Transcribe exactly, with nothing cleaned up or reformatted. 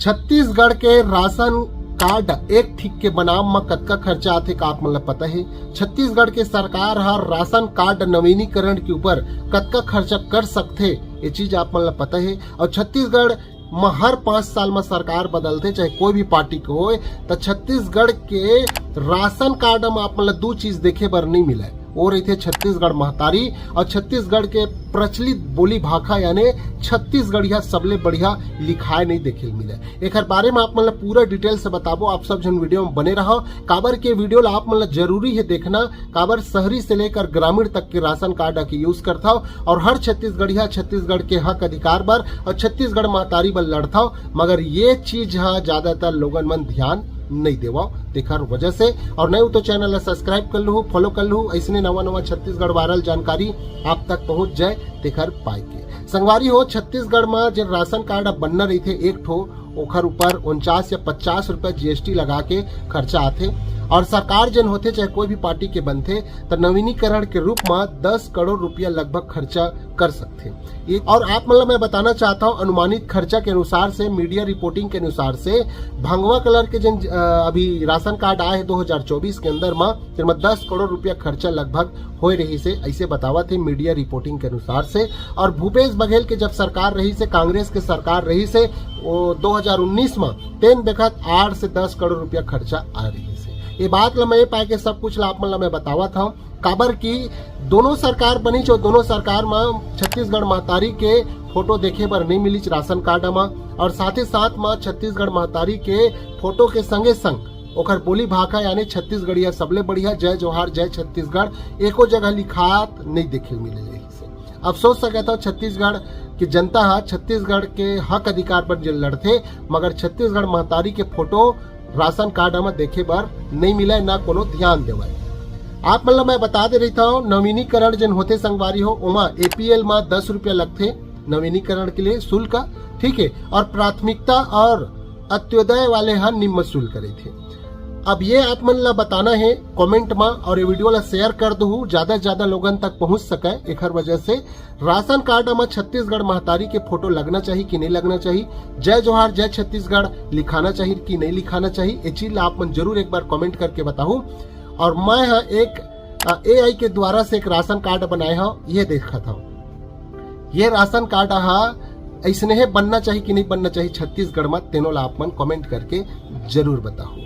छत्तीसगढ़ के ration card एक ठीक के बनाव म कतका खर्चा आथे, का आप मन ल पता हे? छत्तीसगढ़ के सरकार ह राशन कार्ड नवीनीकरण के ऊपर कतका खर्चा कर सकथे, ये चीज आप मन ल पता हे? और छत्तीसगढ़ म हर पाँच साल म सरकार बदलथे, चाहे कोई भी पार्टी के होय, त छत्तीसगढ़ के राशन कार्ड म आप मन ल दू चीज देखे बर नइ मिलय, वो रहिथे छत्तीसगढ़ महतारी और छत्तीसगढ़ के प्रचलित बोली भाखा, यानी छत्तीसगढ़िया सबले बढ़िया लिखाए नइ देखे ल मिलय। एखर बारे म आप मन ल पूरा डिटेल से बताबो, आप सब झन वीडियो म बने रहव, काबर के वीडियो ल आप मन ल जरूरी हे देखना, काबर शहरी से लेकर ग्रामीण तक के राशन कार्ड के यूज करथव और हर छत्तीसगढ़िया छत्तीसगढ़ के हक अधिकार बर और छत्तीसगढ़ महतारी बर लड़थव, मगर ये चीज ह ज्यादातर लोगन मन ध्यान नइ देवव, तेखर वजह से। और नइ हो तो चैनल ला सब्सक्राइब कर लहू, फॉलो कर लहू, अइसने नवा नवा छत्तीसगढ़ वायरल जानकारी आप तक पहुंच जाए, तेखर पाए के। संगवारी हो, छत्तीसगढ़ म जेन राशन कार्ड अब बनना रहिथे एक ठो, ओखर ऊपर उनचास या पचास रुपया जीएसटी लगा के खर्चा आथे। और सरकार जेन होथे, चाहे कोई भी पार्टी के बनथे, त नवीनीकरण के रूप म दस करोड़ रुपया लगभग खर्चा कर सकथे। ये, और आप मन ल मैं बताना चाहता हूँ, अनुमानित खर्चा के अनुसार से, मीडिया रिपोर्टिंग के अनुसार से, भंगवा कलर के जेन, अ, अभी राशन कार्ड आए हे दो हज़ार चौबीस के अंदर म, जेन म दस करोड़ रुपया खर्चा लगभग होए रहिस हे, अइसे बतावत हे मीडिया रिपोर्टिंग के अनुसार से। और भूपेश बघेल के जब सरकार रहिस हे, कांग्रेस के सरकार रहिस हे, वो दो हज़ार उन्नीस म, तेन देखत आठ से दस करोड़ रुपया खर्चा आ रहिस हे। ये बात ल मैं ये पाए के सब कुछ ल आप मन ल मैं बतावत हूँ, काबर कि दोनों सरकार बनिस और दोनों सरकार म छत्तीसगढ़ महतारी के फोटो देखे बर नइ मिलिस राशन कार्ड म, और साथ ही साथ म छत्तीसगढ़ महतारी के फोटो के संगे संग ओखर बोली भाखा, यानी छत्तीसगढ़िया सबले बढ़िया, जय जोहार, जय छत्तीसगढ़, एको जगह लिखात नइ देखे ल मिले रहिस हे। अब सोच सकत हव, छत्तीसगढ़ के जनता ह छत्तीसगढ़ के हक अधिकार बर जेन लड़थे, मगर छत्तीसगढ़ महतारी के फोटो राशन कार्ड म देखे बर नइ मिलय, ना कोनो ध्यान देवय। आप मन ल मैं बता दे रहिथव, नवीनीकरण जेन होथे संगवारी हो, ओमा एपीएल म दस रुपया लगथे नवीनीकरण के लिए शुल्क, ठीक है, और प्राथमिकता और अंत्योदय वाले ह निम्न शुल्क रहिथे। अब ये आप मन ल बताना हे कमेंट म, और ये वीडियो ल शेयर कर दहू, ज्यादा से ज्यादा लोगन तक पहुंच सके। एखर वजह से राशन कार्ड म छत्तीसगढ़ महतारी के फोटो लगना चाहिए कि नहीं लगना चाहिए, जय जोहार जय छत्तीसगढ़ लिखाना चाहिए कि नहीं लिखाना चाहिए, ये चीज ला आप मन जरूर एक बार कमेंट करके बताहू। और मैं ह एक एआई के द्वारा से एक राशन कार्ड बनाए हव, ये देखत हव, ये राशन कार्ड ह अइसने हे बनना चाहिए कि नहीं बनना चाहिए छत्तीसगढ़ म, तेनो ला आप मन कमेंट करके जरूर बताहू।